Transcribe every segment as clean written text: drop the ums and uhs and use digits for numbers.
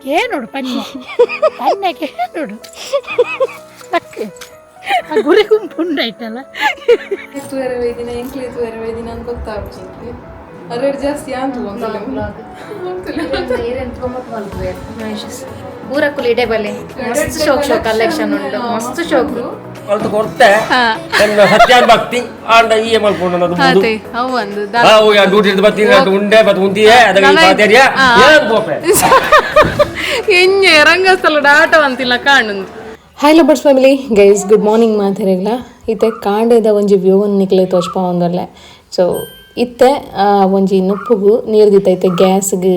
ಕೇನೋಡು ಪನ್ನೆ ಪನ್ನೆ ಕೇನೋಡು ತಕ್ಕ ಆ ಗುರಿ ಗುಂಪು ಉಂಡಾಯ್ತಲ್ಲ. ತೂಯರೆ ವೈದಿನ ಎಂಕ್ಲೆ ತೂಯರೆ ವೈದಿನ ಅಂತ ಗೊತ್ತಾಗ್ಬಿಟ್ಟಿಂಗೆ. ಅರೆಡ್ ಜಾಸ್ತಿ ಅಂತ. ಊರಕ್ಕುಲು ಇಡೆ ಬಲೆ ಮಸ್ತ್ ಶೋಕ್ ಶೋಕ್ ಕಲೆಕ್ಷನ್ ಉಂಟು, ಮಸ್ತ್ ಶೋಕ್. ಅಲ್ತ ಕೊರ್ತೆ ಎನ್ನ ಸತ್ಯಾನ್ ಭಕ್ತಿ ಆಂಡ ಈ ಮಲ್ಪುಂಡು ಅದು ಮುದು. ಅವು ಒಂದು. ಆ ಓ ಯಾ ಡ್ಯೂಟಿ ಇರ್ದು ಬತ್ತೀನಿ ಅದು ಉಂಡೆ ಬತ್ ಉಂದಿಯೇ ಅದಕ್ಕೆ ಈ ಪಾತೆರಿಯ ಏನ್ ಪೋಪೆ. ಎಣ್ಣೆ ರಂಗಸ್ಥಳ ಆಟ ಅಂತಿಲ್ಲ ಕಾಣುಂದು. Hi lovers family, guys, good morning ಮಾತೆರೆಗ್ಲ. ಇತ್ತೆ ಕಾಂಡೆದ ಒಂಜಿ ವ್ಯೂ ನಿಕ್ಲೆ ತೋಜ್ಪಾವೊಂದುಲ್ಲೆ. ಸೊ ಇತ್ತೆ ಒಂಜಿ ನುಪ್ಪುಗು ನೀರು ದಿತ್ತೈತೆ. ಗ್ಯಾಸ್ಗ್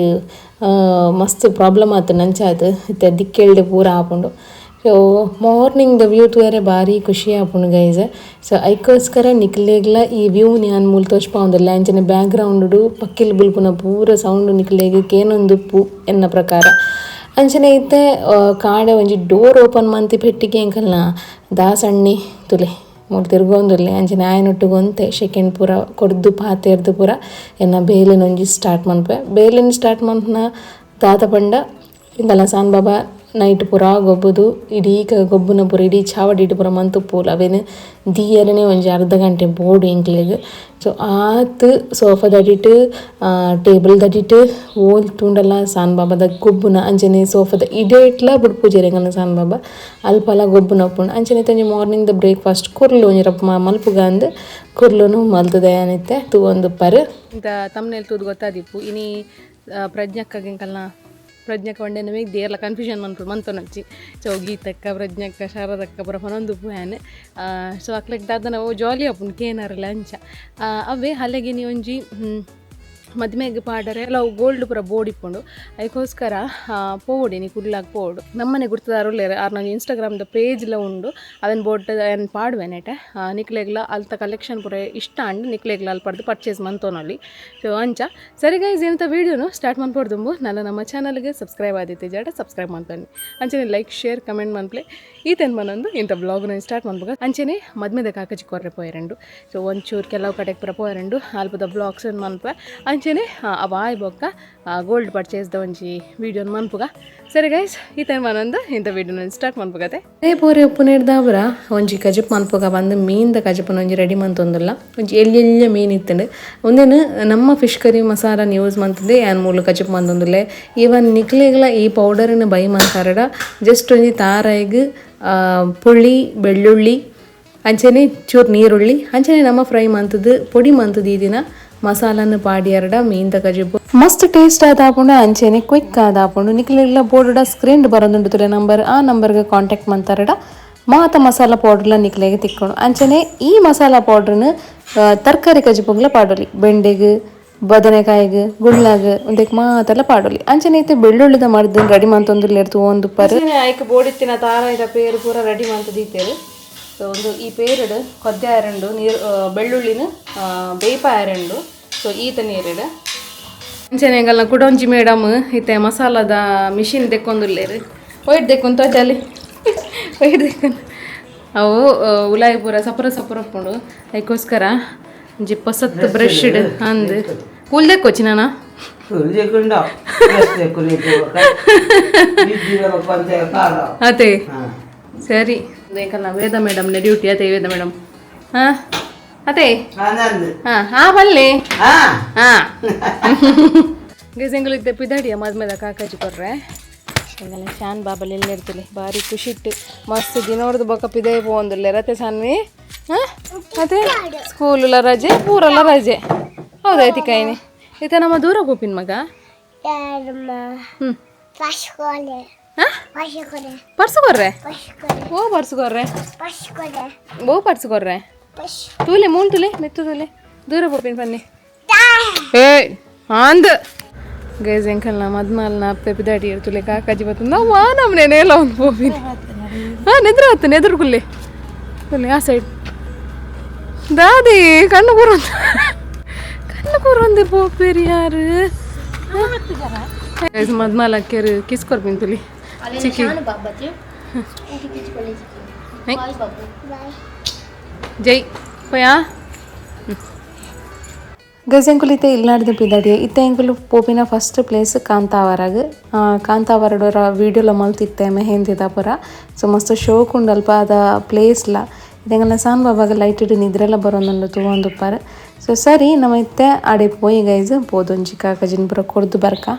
ಮಸ್ತ್ ಪ್ರಾಬ್ಲಮ್ ಆತು ನಂಚಾತು. ಇತ್ತೆ ದಿಕ್ಕೆಲ್ಡೆ ಪೂರ ಆಪುಂಡು. ಸೊ ಮಾರ್ನಿಂಗ್ದ ವ್ಯೂ ತೂಯರೆ ಭಾರಿ ಖುಷಿ ಆಪುಂಡು ಗೈಸ್. ಸೊ ಐಕೋಸ್ಕರ ನಿಕ್ಲೆಗ್ಲ ಈ ವ್ಯೂ ಯಾನ್ ಮೂಲು ತೋಜ್ಪಾವೊಂದುಲ್ಲೆ. ಅಂಚನೆ ಬ್ಯಾಕ್ ಗ್ರೌಂಡ್ ಪಕ್ಕಿಲ್ ಬುಲ್ಪುನ ಪೂರ ಸೌಂಡ್ ನಿಕ್ಲೆಗ್ ಕೇನೊಂದುಪ್ಪು ಎನ್ನ ಪ್ರಕಾರ. ಅಂಚನೆ ಇತ್ತೆ ಕಾಡೆ ಒಂಜಿ ಡೋರ್ ಓಪನ್ ಮಂತಿ ಪೆಟ್ಟಿಗೆ ಎಂಕಲ್ನ ದಾಸಣ್ಣಿ ತುಲೆ ಮೂಲು ತಿರ್ಗೊಂದುಲ್ಲೆ. ಅಂಚನೆ ಆಯನೊಟ್ಟುಗು ಒಂತೆ ಸೆಕೆಂಡ್ ಪೂರ ಕೊರ್ದು ಪಾತೆರ್ದು ಪೂರ ಎನ್ನ ಬೇಲೆನ್ ಒಂಜಿ ಸ್ಟಾರ್ಟ್ ಮನ್ಪೆ. ಬೇಲೆನ್ ಸ್ಟಾರ್ಟ್ ಮನ್ಪುನ ದಾದ ಪಂಡ, ಇಂದಲ ಸಾನ್ ಬಾಬಾ ನೈಟ್ ಪೂರ ಗೊಬ್ಬುದು ಇಡೀ ಗೊಬ್ಬುನ ಪೂರ ಇಡೀ ಚಾವಡಿ ಪೂರ ಮಂತುಪ್ಪುಲ. ಅವೇನು ದೀಯರನೇ ಒಂಜಿ ಅರ್ಧ ಗಂಟೆ ಬೋಡು ಎಂಕ್ಲೆಗ್. ಸೊ ಆತ್ ಸೋಫಾದಡಿಟ್, ಟೇಬಲ್ ದಡಿಟ್ ಓಲ್ ತೂಂಡಲ ಸಾನ್ ಬಾಬಾದ ಗೊಬ್ಬುನ. ಅಂಚನೆ ಸೋಫಾದ ಇಡೇಟ್ಲ ಬುಡ್ಪುಜೆರ್ ಎಂಕಲ್ನ ಸಾನ್ ಬಾಬಾ, ಅಲ್ಪಲ ಗೊಬ್ಬುನ ಉಪ್ಪುಂಡು. ಅಂಚನೆ ಒಂಜಿ morning the breakfast ಕುರ್ಲು ಒಂಜಿ ರಪ್ಪ ಮಲ್ಪುಗ ಅಂದ್ ಕುರ್ಲುನು ಮಲ್ತುದೆ ಅನಿತ್ತೆ ತೂವೊಂದುಪ್ಪರ್. ಇಂತ ತಮ್ನೇಲ್ ತೂದು ಗೊತ್ತಾದಿಪ್ಪು. ಇನಿ ಪ್ರಜ್ಞಕ್ಕಗೆ ಎಂಕಲ್ನ ಪ್ರಜ್ಞಕ್ಕ ಒಂಡೆ ನಮಗೆ ದೇರ್ಲ ಕನ್ಫ್ಯೂಷನ್ ಮನ್ಪು ಮಂತೊನಚ್ಚಿ. ಸೊ ಗೀತಕ್ಕ, ಪ್ರಜ್ಞಕ್ಕ, ಶಾರದಕ್ಕ ಪೂರ ಪನೊಂದುಪ್ಪು ಯಾನ್. ಸೊ ಅಕ್ಲೆಗ್ ದಾದನ ಓ ಜಾಲಿ ಆಪುಂಡು ಕೇನರಲ್ಲ ಅಂಚ. ಅವೇ ಹಲೆಗೆ ಒಂಜಿ ಮದ್ಮೆಗ್ ಪಾಡರೆ ಕೆಲವು ಗೋಲ್ಡ್ ಪೂರ ಬೋರ್ಡ್ ಇಪ್ಪುಂಡು. ಐಕೋಸ್ಕರ ಪೋವೊಡು ಇನಿ ಕುಡ್ಲಾಗ್ ಪೋವೊಡು. ನಮ್ಮನೆ ಗುರ್ತದಾರ್ ಉಲ್ಲೆರ್, ಆರ್ನ ಇನ್ಸ್ಟಾಗ್ರಾಮ್ದ ಪೇಜ್ಲ ಉಂಡು. ಅವೆನ್ ಬೋರ್ಡ್ ಏನ್ ಪಾಡುವೆ ನೆಟೆ. ನಿಕ್ಲೆಗ್ಲ ಅಲ್ತ ಕಲೆಕ್ಷನ್ ಪೂರ ಇಷ್ಟ ಅಂಡ್ ನಿಕ್ಲೆಗ್ಲ ಅಲ್ಪಡ್ದು ಪರ್ಚೇಸ್ ಮಂತೊನೊಲಿ. ಸೊ ಅಂಚ. ಸರಿ ಗೈಸ್, ಎಂತ ವೀಡಿಯೋನು ಸ್ಟಾರ್ಟ್ ಮನ್ಪೊಡ್ದುಂಬು ನಾನು ನಮ್ಮ ಚಾನಲ್ಗೆ ಸಬ್ಸ್ಕ್ರೈಬ್ ಆದಿತ್ತೆ ಜಾಡ ಸಬ್ಸ್ಕ್ರೈಬ್ ಮಾಡ್ತಾನೆ. ಅಂಚನೆ like, share, comment ಮನ್ಪ್ಲೆ. ಈತೆನ್ ಮನೊಂದು ಇಂಥ ಬ್ಲಾಗ್ನ ಸ್ಟಾರ್ಟ್ ಮನ್ಪುಗ. ಅಂಚನೆ ಮದ್ಮೆದ ಕಾಕಜಿ ಕೊರ್ರೆ ಪೋಯರಂಡು. ಸೊ ಒಂಚೂರು ಕೆಲವು ಕಡೆಗೆ ಪೂರ ಪೋಯರಂಡು, ಅಲ್ಪದ ಬ್ಲಾಗ್ಸ್ ಮನ್ಪೆ. ಅಂಚನೆ ಅವಾಯ್ ಬೊಕ್ಕ ಗೋಲ್ಡ್ ಪರ್ಚೇಸ್ದ ಒಂಜಿ ವೀಡಿಯೋನ ಮನ್ಪುಗ. ಸರಿ ಗೈಸ್, ಈತೆನ್ ಮನೊಂದು ಇಂಥ ವೀಡಿಯೋನ ಸ್ಟಾರ್ಟ್ ಮನ್ಪುಗತೆ. ಅದೇ ಪೋರೆ ಉಪ್ಪುನೆಡ್ದಾವರ ಒಂಜಿ ಕಜಿಪ್ ಮನ್ಪುಗ ಬಂದು ಮೀನ್ದ ಕಜಿಪುನ ಒಂಜಿ ರೆಡಿ ಮಂತೊಂದುಲ್ಲ. ಒಂಜಿ ಎಲ್ಯ ಎಲ್ಯ ಮೀನ್ ಇತ್ತಂಡು. ಒಂದೇನು ನಮ್ಮ ಫಿಶ್ ಕರಿ ಮಸಾಲಾನ ಯೂಸ್ ಮಂತದೆ ಯಾನ್ ಮೂಲು ಕಜಿಪ್ ಮಂತೊಂದುಲ್ಲೆ. ಈವನ್ ನಿಕ್ಲೆಗ್ಲ ಈ ಪೌಡರ್ನ ಬೈ ಮಂತಾರಡ ಜಸ್ಟ್ ಒಂಜಿ ತಾರಾಯಿಗ್ ಪುಳಿ, ಬೆಳ್ಳುಳ್ಳಿ, ಅಂಚನೆ ಚೂರು ನೀರುಳ್ಳಿ, ಅಂಚನೆ ನಮ್ಮ ಫ್ರೈ ಮಂತದ್ದು ಪೊಡಿ ಮಂತದ್ದು ಈ ದಿನ ಮಸಾಲಾನ ಪಾಡಿಯರಡ ಮೀನ್ದ ಕಜಿಪು ಮಸ್ತ್ ಟೇಸ್ಟ್ ಆದಾಪುಂಡು, ಅಂಚನೆ ಕ್ವಿಕ್ ಆದಾಪುಂಡು. ನಿಕ್ಲೆಗ್ಲ ಬೋರ್ಡ್ ಸ್ಕ್ರೀನ್ ಬರೋದುಂಡು ತುಲೆ ನಂಬರ್. ಆ ನಂಬರ್ಗೆ ಕಾಂಟ್ಯಾಕ್ಟ್ ಮಂತಾರಡ ಮಾತ ಮಸಾಲ ಪೌಡರ್ಲ ನಿಕ್ಲೆಗೆ ತಿಕ್ಕೊಂಡು. ಅಂಚನೆ ಈ ಮಸಾಲ ಪೌಡ್ರನ್ನ ತರಕಾರಿ ಕಜಿಪುಗ್ಲ ಪಾಡೊಲಿ, ಬೆಂಡೆಗ್, ಬದನೆಕಾಯಿಗ್, ಗುಳ್ಳಾಗ್, ಉಂದೆಕ್ ಮಾತೆಲ್ಲ ಪಾಡೊಲಿ. ಅಂಚನೆ ಇತ್ತೆ ಬೆಳ್ಳುಳ್ಳಿದ ಮರ್ದ್ ರೆಡಿ ಮಂತೊಂದುಲ್ಲೆರ್, ತೂವೊಂದುಪ್ಪರ್. ಐಕ್ ಬೋಡಿತ್ತಿನ ತಾರಾಯಿದ ಪೇರು ಪೂರ ರೆಡಿ ಮಂತ್ ದೀತೆರ್. ಸೊ ಒಂದು ಈ ಪೇರುಡು ಕೊದ್ದೆ ಆರಂಡು ನೀರು, ಬೆಳ್ಳುಳ್ಳಿನ ಬೇಯ್ಪ ಆರಂಡು. ಸೊ ಈತ ನೀರುಡು ಅಂಚನೆ ಎಂಕಲ್ನ ಕುಡೊಂಜಿ ಮೇಡಮ್ ಇತ್ತೆ ಮಸಾಲದ ಮಿಷಿನ್ ದೆಕ್ಕೊಂದುಲ್ಲೇರು. ಒಯ್ಟ್ ದೆಕ್ಕೊಂತ ತೋಜಾಲಿ, ಒಯ್ಟ್ ದೆಕ್ಕೊಂದು. ಅವು ಉಲಾಯಿ ಪೂರ ಸಪುರ ಸಪುರ ಉಪ್ಪುಂಡು. ಐಕೋಸ್ಕರ ಒಂಜಿ ಪೊಸತ್ತು ಬ್ರಷ್ ಅಂದ್ ಕೂಲ್ ದೆಕ್ಕೋಚಿ ನಾನ. లేకుండా ప్లస్. ಅದೇ ಸರಿ. ಎಂಕಲ್ನ ವೇದ ಮೇಡಮ್ನ ಡ್ಯೂಟಿ ಅದೇ. ವೇದ ಮೇಡಮ್, ಹಾಂ ಅದೇ. ಹಾಂ ಹಾಂ ಬಲ್ಲೆ. ಹಾಂ ಗೈಸ್, ಎಂಕುಲು ಪಿದಾಡಿಯ ಮದ್ಮೆದ ಕಾಕಾಜಿ ಕೊರ್ರೆ. ಎಂಕಲ್ನ ಶಾನ್ ಬಾಬಲ್ ಎಲ್ಲ ಇರ್ತಲೆ ಭಾರಿ ಖುಷಿಟ್ಟು. ಮಸ್ತ್ ದಿನೋರ್ದು ಬೊಕ್ಕ ಪಿದೇ ಪೋವೊಂದುಲ್ಲೆ ರತೆ ಸಾನ್ವಿ. ಹಾಂ ಅದೇ, ಸ್ಕೂಲುಲ ರಜೆ, ಪೂರಲ್ಲ ರಜೆ. ಹೌದಾಯ್ತಿ ಕಾಯಿನಿ. ಈತ ನಮ್ಮ ದೂರ ಪೋಪಿನ ಮಗ. ಹ್ಞೂ ಹಾಂ ಪರ್ಸು ಕೊರ್ರೆ, ಓ ಪರ್ಸು ಕೊರ್ರೆ, ಓ ಪರ್ಸು ಕೊರ್ರೆ. ತೂಲೆ ಮೂಲು ತುಲೆ ಮೆತ್ತು ತೂಲೆ. ದೂರ ಪೋಪಿನ ಪನ್ನಿ. ಏಯ್ ಆಂದ್. ಗೈಸ್, ಎಂಕಲ್ನ ಮದ್ಮಲ್ನ ಅಪ್ಪೆ ಪಿದಾಡಿ ತುಲೆ ಕಾಕಾಜಿ ಬತ್ತಂದ. ವಾ ನಮ್ಮನೆ ನೇಲ ಒಂದು ಪೋಪಿನ. ಹಾಂ ನೆದ್ರ ಆತು, ನೆದ್ರ ಕುಲ್ಲೆ ಕುಲ್ಲೆ. ಆ ಸೈಡ್ ದಾದಿ ಕಣ್ಣು ಕೂರೊಂದು, ಕಣ್ಣು ಕೂರೊಂದು ಪೋಪೇರಿ ಯಾರು. ಗೈಸ್, ಮದ್ಮಲ್ ಅಕ್ಕೆರು ಕಿಸ್ ಕೊರ್ಪಿನ ತುಲಿ ಚಿಕ್ಕಿ. ಹೈ. ಜೈ ಪೋಯಾ. Guys ಎಂಕುಲು ಇತ್ತೆ ಇಲ್ಲಾಡ್ದು ಪಿದಾಡಿಯೆ ಇತ್ತೆ ಎಂಕುಲು ಪೋಪಿನ ಫಸ್ಟ್ ಪ್ಲೇಸ್ ಕಾಂತಾವರಗ್. ಕಾಂತಾವರಡೋರ ವೀಡಿಯೋಲ ಮಲ್ತಿತ್ತೆ ಮೆಹಂದಿದ ಪುರ. ಸೊ ಮಸ್ತ್ ಶೋಕ್ ಉಂಡು ಅಲ್ಪ ಅದ ಪ್ಲೇಸ್ಲ. ಇದೆಂಗಲ್ಲ ಸಾನ್ ಬಾಬಾಗ ಲೈಟ್ ಇಡು ನಿದ್ರೆಲ್ಲ ಬರೋಂದುಂಡು ತೂವೊಂದುಪ್ಪಾರು. ಸೊ ಸರಿ ನಮ್ಮ ಇತ್ತೆ ಆಡೆ ಪೋಯಿ ಗೈಸ್ ಪೋದೊಂಜಿ ಕಾಕಜಿನ ಪುರ ಕೊರ್ದು ಬರ್ಕ.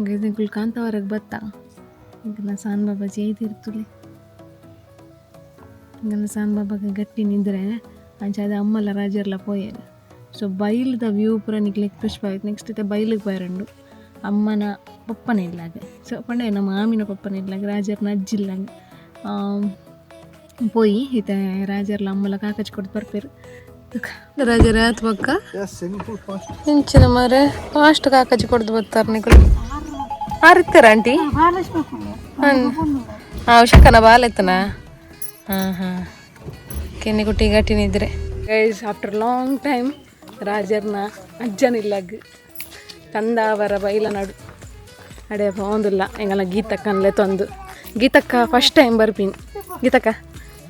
ಗೈಸ್ ಎಂಕುಲು ಕಾಂತಾವರಗ್ ಬತ್ತ ಎಂಕಲ್ನ ಸಾನ್ ಬಾಬಾ ಜೈದಿರ್ತುಲೆ. ಎಂಕಲ್ನ ಸಾನ್ ಬಾಬಾಗ ಗಟ್ಟಿ ನಿದ್ರೆ ಅಂಚಾದ ಅಮ್ಮಲ ರಾಜರ್ಲ ಪೋಯೆರ್. ಸೊ ಬೈಲ್ದ ವ್ಯೂ ಪೂರ ನಿಕ್ಲೆಗ್ ಖುಷಿ ಆಯ್ತು. ನೆಕ್ಸ್ಟ್ ಇತ್ತೆ ಬೈಲಿಗೆ ಬರಂಡು ಅಮ್ಮನ ಪಪ್ಪನ ಇಲ್ಲಾಗ. ಸೊ ಪಂಡ ನಮ್ಮ ಮಾಮಿನ ಪಪ್ಪನ ಇಲ್ಲಾಗ ರಾಜರ್ನ ಅಜ್ಜಿಲ್ಲಾಗ ಪೋಯಿ ಇತ್ತೆ ರಾಜರ್ಲ ಅಮ್ಮಲ ಕಾಕಜಿ ಕೊಡ್ದು ಬರ್ಪೇರು. ರಾಜರ ಆತ್ ಬಕ್ಕ ಇಂಚಿನ ಮಾರೆ ಫಾಸ್ಟ್ ಕಾಕಜಿ ಕೊಡ್ದು ಬರ್ತಾರೆ ನಿಕುಲು. ಆರಿತ್ತರ ಆಂಟಿ? ಹಾಂ ಉಷಕ್ಕನ ಬಾಲೆತ್ತನ. ಹಾಂ ಹಾಂ ಕೆನ್ನೆ ಕುಟ್ಟಿ ಗಟ್ಟಿನಿದ್ರೆ. Guys after long time ರಾಜರ್ನ ಅಜ್ಜನಿಲ್ಲಾಗ Kandavara ಬೈಲ ನಡು ಅಡೆ ಪೋಂದಿಲ್ಲ ಎಂಗಲ್ಲ ಗೀತಕ್ಕನ್ಲೆ ತಂದು. ಗೀತಕ್ಕ ಫಸ್ಟ್ ಟೈಮ್ ಬರ್ಪಿನಿ. ಗೀತಕ್ಕ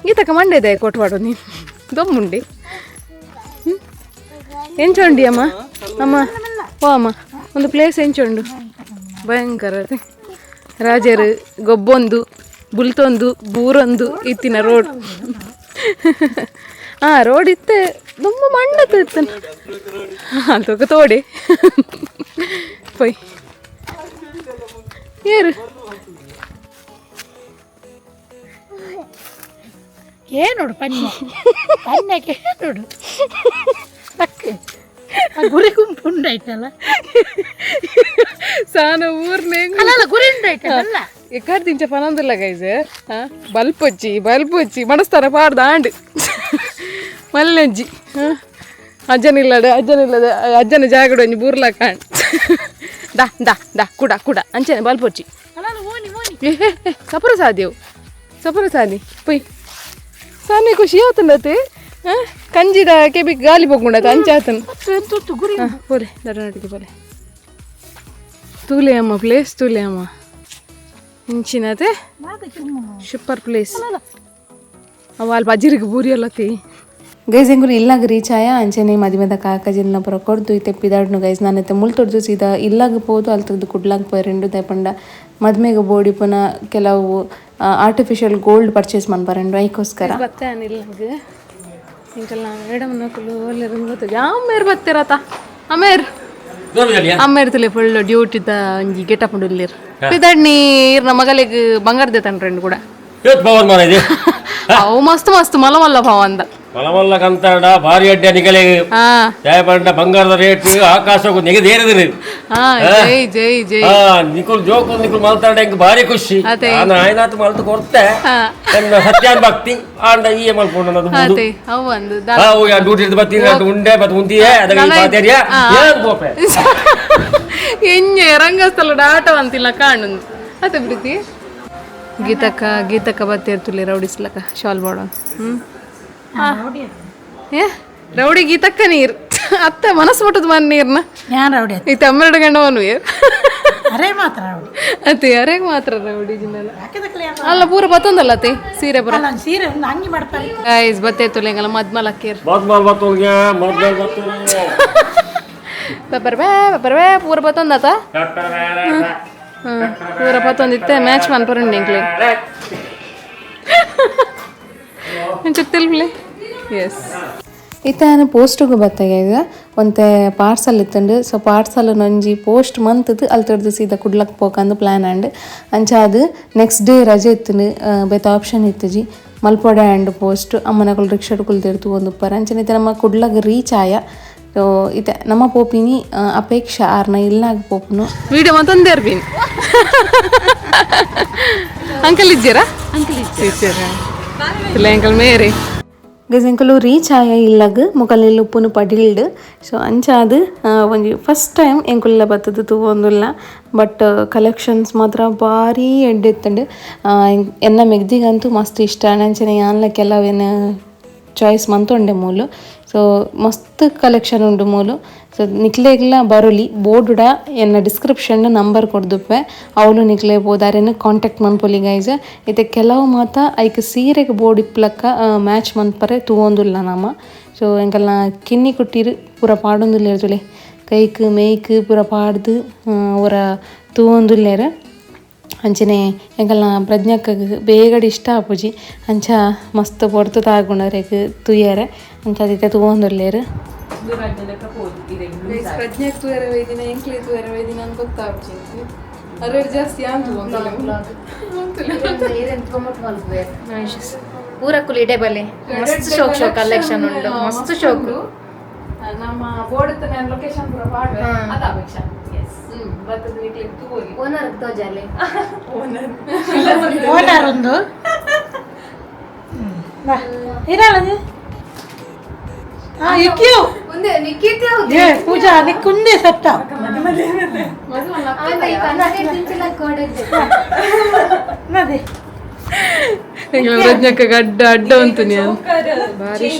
ಗೀತಕ್ಕ ಮಂಡೆದೆ ಕೊಟ್ವಾಡು ನೀನು ದೊಮ್ಮುಂಡಿ ಎಂಚೊಂಡಿ ಅಮ್ಮ ಅಮ್ಮ ಓ ಅಮ್ಮ ಒಂದು ಪ್ಲೇಸ್ ಎಂಚೊಂಡು ಭಯಂಕರ ರಾಜರು ಗೊಬ್ಬೊಂದು ಬುಲ್ತೊಂದು ಬೂರೊಂದು ಇತ್ತಿನ ರೋಡ್. ಹಾಂ ರೋಡ್ ಇತ್ತೆ ತುಂಬ ಮಣ್ಣು ಇತ್ತು ತೋಕ ತೋಡೆ ಪೊಯ್ ಏರು ಏನೋಡು ಪನ್ನೆ ಪನ್ನೆಗೆ ನೋಡು ತಕ್ಕ ಗುರಿ ಗುಂಪು ಉಂಡಾಯ್ತಲ್ಲ. ಸಾನ ಊರ್ನೆ ಅಲ್ಲ ಗುರಿ ಉಂಡಾಯ್ತಲ್ಲ. ಎಕ್ಕಾರ್ ದಿಂಚ ಪನೊಂದಿಲ್ಲ ಗೈಸ್. ಬಲ್ಪೊಚ್ಚಿ ಬಲ್ಪೊಚ್ಚಿ ಮನಸ್ತಾನ ಪಾಡ್ದ ಆಂಡ್ ಮಲ್ಲಜ್ಜಿ ಅಜ್ಜನಿಲ್ಲಡೆ ಅಜ್ಜನಿಲ್ಲದೆ ಅಜ್ಜನ ಜಾಗಡು ಒಂಜಿ ಬೂರ್ಲಕ್ಕ ಆಂಡ್ ದಾ ದಾ ದಾ ಕುಡ ಕುಡ ಅಂಚನೆ ಬಲ್ಪೊಚ್ಚಿ ಸಪುರ ಸಾಧ್ಯವು ಸಪುರ ಸಾದಿ ಪೊಯ್ ಸಾನೆ ಖುಷಿ ಆತಂಡತೆ ಕಂಜಿದ ಕೆಬಿ ಗಾಲಿ ಪೋಗುಂಡತೆ ಅಂಚಾತನ್ ಪೋಲೆ ದಡನಾಟಿಗೆ ಪೋಲೆ ತೂಲೆ ಅಮ್ಮ ಪ್ಲೇಸ್ ತೂಲೆ ಅಮ್ಮ ಇಂಚಿನತೆ ಸೂಪರ್ ಪ್ಲೇಸ್ ಅವ ಅಲ್ಪ ಅಜಿರಿಗೆ ಬೂರಿ ಅಲ್ಲತಿ. ಗೈಸ್ ಎಂಕುಲು ಇಲ್ಲಾಗ ರೀಚ್ ಆಯ ಅಂಚನೆ ಮದಿಮೆದ ಕಾಕಜಿನ ಪುರ ಕೊರ್ದು ಇತ್ತೆ ಪಿದಾಡ್ನು ಗೈಸ್. ನಾನಿತ್ತೆ ಮುಲ್ತೊಡ್ದು ಸೀದಾ ಇಲ್ಲಾಗ ಪೋದು ಅಲ್ತದ್ದು ಕುಡ್ಲಾಗ ಪೋಯರೆಂಡು ದಯಪಂಡ ಮದ್ಮೆಗೆ ಬೋಡಿ ಪುನಃ ಕೆಲವು artificial gold purchase ಮನ್ಪರೆಂಡು ಐಕೋಸ್ಕರ. ಬತ್ತೆ ಇಲ್ಲಾಗ ಇಂಕಲ್ಲ ಮೇಡಮ್ ನಕಲು ಒಲ್ಲೆರ್ ಗೊತ್ತು ಅಮ್ಮೇರ್ ಬತ್ತೀರತ ಅಮೇರ್ ಅಮ್ಮೇರ್ ತುಲೆ ಫುಲ್ ಡ್ಯೂಟಿದ ಒಂಜಿ ಗೆಟಪ್ ಉಂಡು ಪಿದಾಡ್ನಿ ಇರ್ನ ಮಗಲಿಗ್ ಬಂಗಾರದ ತಂಡ್ರೆಂಡು ಕೂಡ. ಪವರ್ ಮಾರ ಅವು ಮಸ್ತ್ ಮಸ್ತ್ ಮಲ್ಲ ಮಲ್ಲ ಪಾವ ಅಂದ ಮಲಮಲ್ಲ ಕಂತಾಡ ಭಾರಿ ಅಡ್ಡ ನಿಗಲೆ ಜಯಪಂಡ ಬಂಗಾರದ ರೇಟ್ ಆಕಾಶಕ್ಕೂ ನೆಗೆದೇರಿದ್ರಿ. ಜೈ ಜೈ ಜೈ. ನಿಕುಲ್ ಜೋಕು ನಿಕುಲ್ ಮಲ್ತಾಡ ಎಂಕ್ ಭಾರಿ ಖುಷಿ. ನಾನು ಆಯ್ನಾತ್ ಮಲ್ತು ಕೊರ್ತೆ ಸತ್ಯಾನ್ ಭಕ್ತಿ ಆಂಡ ಈ ಮಲ್ಪುಂಡು ಡ್ಯೂಟಿ ಬತ್ತೀನಿ ಉಂಡೆ ಬತ್ ಉಂದಿಯೇ ಅದಕ್ಕೆ ಬಾತೇರಿಯಾ ಏನ್ ಪೋಪೆ ಎಣ್ಣೆ ರಂಗಸ್ಥಳ ಆಟ ಅಂತಿಲ್ಲ ಕಾಣುಂದು ಅದೇ ಪ್ರೀತಿ. ಗೀತಕ್ಕ ಗೀತಕ್ಕ ಬತ್ತೇರ್ತುಲಿ ರೌಡಿಸ್ಲಕ್ಕ ಶಾಲ್ ಬಾಡ. ಏ ರೌಡಿ ಗೀತಕ್ಕ ನೀರು ಅತ್ತ ಮನಸ್ಸು ಮುಟ್ಟದ ಮನ್ ನೀರ್ನ ರೌಡಿ ಈ ತಮ್ಮೆರಡು ಗಂಡವನು ಅರೆ ಮಾತ್ರ ರೌಡಿ ಅತ್ತೆ ಅರೆಗೆ ಮಾತ್ರ ರೌಡಿ ಜಿನ್ನಲ್ಲ ಅಲ್ಲ ಪೂರ ಬತ್ತೊಂದಲ್ಲ ಅತ್ತೆ ಸೀರೆ ಪೂರ ಸೀರೆ ಅಂಗಿ ಮಾಡ್ತಾರೆ. ಗೈಸ್ ಬತ್ತೇ ತುಲೆಂಗಲ್ಲ ಮದ್ಮಲಕ್ಕೇರ್ ಮದ್ಮಲ್ ಬತ್ತೋಲ್ಗೆ ಮದ್ಮಲ್ ಬತ್ತೋಲ್ಗೆ ಪಪ್ಪರ್ಬೇ ಪಪ್ಪರ್ಬೇ ಪೂರ ಬತ್ತೊಂದಾತ ಪೂರ ಪತ್ತೊಂದಿತ್ತೆ ಮ್ಯಾಚ್ ಮನ್ಪರುಂಡು ಎಂಕ್ಲೆ ತೆಲ್ಪ್ಲೆ. ಎಸ್ ಇತ್ತೆ ನಾನು ಪೋಸ್ಟಿಗೆ ಬತ್ತಾಗ ಈಗ ಒಂತೆ ಪಾರ್ಸಲ್ ಇತ್ತಂಡು. ಸೊ ಪಾರ್ಸಲ್ ಒಂಜಿ ಪೋಸ್ಟ್ ಮಂತದ್ದು ಅಲ್ತಡ್ದು ಸೀದಾ ಕುಡ್ಲಕ್ ಪೋಕಂದು ಪ್ಲ್ಯಾನ್ ಆಂಡ್. ಅಂಚ ಅದು ನೆಕ್ಸ್ಟ್ ಡೇ ರಜೆ ಇತ್ತಂಡು ಬೇತೆ ಆಪ್ಷನ್ ಇತ್ತುಜಿ ಮಲ್ಪೊಡೆ ಆ್ಯಂಡ್ ಪೋಸ್ಟ್ ಅಮ್ಮನಕುಲು ರಿಕ್ಷಾಡ್ ಕುಲ್ದಿರ್ತು ಒಂದು ಉಪ್ಪರ. ಅಂಚನೆ ಇತ್ತೆ ನಮ್ಮ ಕುಡ್ಲಗ್ ರೀಚ್ ಆಯ. ಸೊ ಇತ್ತೆ ನಮ್ಮ ಪೋಪಿನಿ ಅಪೇಕ್ಷಾ ಆರ್ನ ಇಲ್ಲಾಗ ಪೋಪುನು ವಿಡಿಯೋ ಮತ್ತೊಂದೇ ಇರ್ಪಿನಿ. ಅಂಕಲ್ ಇದ್ದೀರಾ? ಅಂಕಲ್ ಇದ್ದೀರಾ? ಇಲ್ಲ ಅಂಕಲ್ ಮೇರಿ. ಗೈಸ್ ಎಂಕುಲು ರೀಚ್ ಆಯ ಇಲ್ಲಗ್ ಮೊಕಲ್ ಉಪ್ಪುನು ಪಡಿಲ್ಡ್. ಸೊ ಅಂಚಾದ್ ಒಂಜಿ ಫಸ್ಟ್ ಟೈಮ್ ಎಂಕುಲ್ಲ ಬತ್ತದು ತೂವೊಂದುಲ್ಲ. ಬಟ್ ಕಲೆಕ್ಷನ್ಸ್ ಮಾತ್ರ ಭಾರಿ ಎಡ್ಡೆ ಇತ್ತಂಡು. ಎನ್ನ ಮೆಗ್ದಿಗಂತೂ ಮಸ್ತ್ ಇಷ್ಟ. ಅಂಚನೆ ಯಾನ್ಲ ಕೆಲವೇನು ಚಾಯ್ಸ್ ಮಂತೊಂಡೆ ಮೂಲು. ಸೊ ಮಸ್ತ್ ಕಲೆಕ್ಷನ್ ಉಂಡು ಮೂಲು. ಸೊ ನಿಕ್ಲೆಗ್ಲ ಬರೊಲಿ ಬೋರ್ಡುಡ ಎನ್ನ ಡಿಸ್ಕ್ರಿಪ್ಷನ್ ನಂಬರ್ ಕೊಡ್ದುಪ್ಪೆ ಅವಳು ನಿಕ್ಲೆ ಪೋದಾರೇನು ಕಾಂಟ್ಯಾಕ್ಟ್ ಮನ್ಪೊಲಿ ಗೈಸ್. ಇತ್ತೆ ಕೆಲವು ಮಾತ ಐಕ್ ಸೀರೆಗೆ ಬೋರ್ಡ್ ಇಪ್ಲಕ್ಕ ಮ್ಯಾಚ್ ಮನ್ಪರೆ ತೂವೊಂದುಲ್ಲ ನಮ. ಸೊ ಎಂಕಲ್ನ ಕಿನ್ನಿ ಕುಟ್ಟಿರು ಪೂರ ಪಾಡೊಂದುಲ್ಲ ಇರ್ತುಲೆ. ಕೈಕ್ ಮೇಯ್ಕ್ ಪೂರ ಪಾಡ್ದು ಒರ ತೂವೊಂದುಲ್ಲೆರ್. ಅಂಚನೆ ಎಂಕಲ್ನ ಪ್ರಜ್ಞಕ್ಕಗ್ ಬೇಗಡ್ ಇಷ್ಟ ಆಪುಜಿ ಅಂಚ ಮಸ್ತ್ ಪೊರ್ತು ತಾಗುಂಡು ತೂಯೆರೆ ಅಂಚ ಇತ್ತೆ ತೂವೊಂದುಲ್ಲೆರ್. ಪ್ರಜ್ಞೆ ತೂಯರೆ ವೈದಿನ ಎಂಕ್ಲೆ ತೂಯರೆ ವೈದಿನ ಅಂತ ಗೊತ್ತಾಗ್ಚಿ ಅರೆ ಜಾಸ್ತಿ ಪೂರ ಕುಲಿ ಇಡೆ ಬಲೆ ಮಸ್ತ್ ಶೋಕ್ ಶೋಕ್ ಕಲೆಕ್ಷನ್ ಉಂಡು, ಮಸ್ತ್ ಶೋಕ್. ನಮ್ಮ ಬೋರ್ಡ್ ನಾನು ಲೊಕೇಶನ್ ಪೂರ ಪಾಡ್ವೆ ಅದ ಅಪೇಕ್ಷಾ ಬತ್ತದ ನಿಕ್ಲೆಗ್ ತೂವೊಲಿ. ಓನರ್ ತೋಜಾಲೆ. ಓನರ್ ಒಂದು ಇರಲ್ಲ. ಇಕ್ಕಿಯು. ಒಂದೇ ನಿಖಿತ್. ಏ ಪೂಜಾ, ನಿಕ್ಕುಂದೇ ಸೆಟ್. ನದಿ. ಪ್ರಜ್ಞಕ್ಕ ಅಡ್ಡ ಅಡ್ಡ ಉಂಟು ನೀನು. ಭಾರಿ.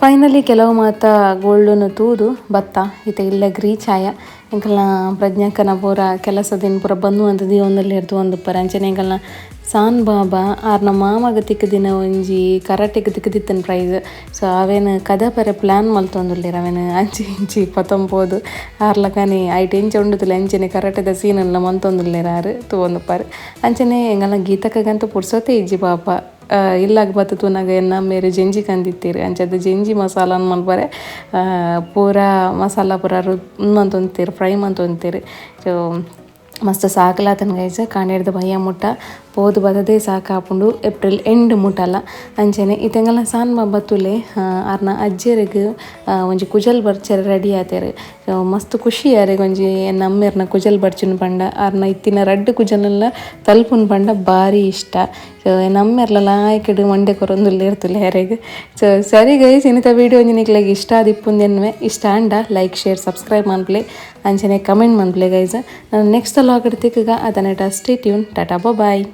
ಫೈನಲಿ ಕೆಲವು ಮಾತ ಗೋಲ್ಡನ್ನು ತೂದು ಬತ್ತ ಇತ್ತೆ ಇಲ್ಲಗ್ ರೀಚ್ ಆಯ. ಎಂಕಲ್ನ ಪ್ರಜ್ಞಾಕನ ಪೂರ ಕೆಲಸದಿನ ಪೂರ ಬಂದು ಅಂತ ದೀವೊಂದಲ್ಲಿ ಇರ್ದು ಒಂದು ಪರ. ಅಂಚನೆ ಎಂಕಲ್ನ ಸಾನ್ ಬಾಬಾ ಆರ್ನ ಮಾಮಗ ತಿಕ್ಕದಿನ ಒಂಜಿ ಕರಾಟೆಗ್ ತಿಕ್ಕದಿತ್ತನ್ ಪ್ರೈಸ್. ಸೊ ಅವೇನು ಕದ ಪರೆ ಪ್ಲ್ಯಾನ್ ಮಲ್ತೊಂದುಲ್ಲೆರ್. ಅವೇನು ಅಂಚಿ ಇಂಚಿ ಪತೊಂಪೋದು ಆರ್ಲಕನಿ ಐಟ್ ಎಂಚ ಉಂಡುದಿಲ್ಲ ಅಂಚನೆ ಕರಾಟೆದ ಸೀನೆಲ್ಲ ಮಂತೊಂದುಲ್ಲೆರ್ ಆರ್ ತೂವೊಂದುಪ್ಪರ್. ಅಂಚನೆ ಎಂಕಲ್ನ ಗೀತಕ್ಕಗಂತೂ ಪುರ್ಸೊತೆ ಇಜ್ಜಿ ಪಾಪ. ಇಲ್ಲಾಗ ಬತ್ತು ತೂನಗ ಎನ್ನ ಮೇರೆ ಜೆಂಜಿ ಕಂದಿತ್ತೀರು. ಅಂಚದ ಜೆಂಜಿ ಮಸಾಲಾನ್ ಮಲ್ಪರೆ ಪೂರ ಮಸಾಲ ಪೂರ ಮಂತೊಂತೀರು, ಫ್ರೈ ಮಂತೊಂತೀರು. ಸೊ ಮಸ್ತ್ ಸಾಕಲಾತನ್ ಗೈಸ್. ಕಾಂಡೆಡ್ದ್ ಬಯ್ಯ ಮುಟ್ಟ ಪೋದು ಬದದೇ ಸಾಕಾಪುಂಡು, ಏಪ್ರಿಲ್ ಎಂಡ್ ಮುಟ್ಟಲ. ಅಂಚನೆ ಇತ್ತೆಂಗಲ ಸಾನ್ ಬಾಬಾ ತುಲೆ, ಆರ್ನ ಅಜ್ಜೆರೆಗ್ ಒಂಜಿ ಕುಜಲ್ ಬರ್ಚರೆ ರೆಡಿ ಆತೆರ್. ಸೊ ಮಸ್ತ್ ಖುಷಿ ಆರೆಗ್ ಒಂಜಿ ನಮ್ಮೆರ್ನ ಕುಜಲ್ ಬರ್ಚುನು ಪಂಡ, ಆರ್ನ ಇತ್ತಿನ ರಡ್ಡ್ ಕುಜಲೆಲ್ಲ ತಲ್ಪುನು ಪಂಡ ಬಾರಿ ಇಷ್ಟ. ಸೊ ನಮ್ಮೆರ್ಲ ಲಾಯ್ಕಡ್ ಮಂಡೆ ಕೊರೊಂದುಲ್ಲೆರ್ ತುಲೆ ಅರೆಗ್. ಸೊ ಸರಿ ಗೈಸ್, ಇನ್ನಿತ ವೀಡಿಯೋ ಒಂಜಿ ನಿಕ್ಲೆಗ್ ಇಷ್ಟ ಆದಿಪ್ಪುಂದೆನ್ವೆ. ಇಷ್ಟ ಆಂಡ ಲೈಕ್, ಶೇರ್, ಸಬ್ಸ್ಕ್ರೈಬ್ ಮನ್ಪುಲೆ, ಅಂಚನೆ ಕಮೆಂಟ್ ಮನ್ಪುಲೆ ಗೈಸ್. ನಾನು ನೆಕ್ಸ್ಟ್ ಲಾಗಡ್ ತಿಕ್ಕಗ ಅದನ್ನೆಟ ಸ್ಟೇ ಟ್ಯೂನ್. Tata, boy.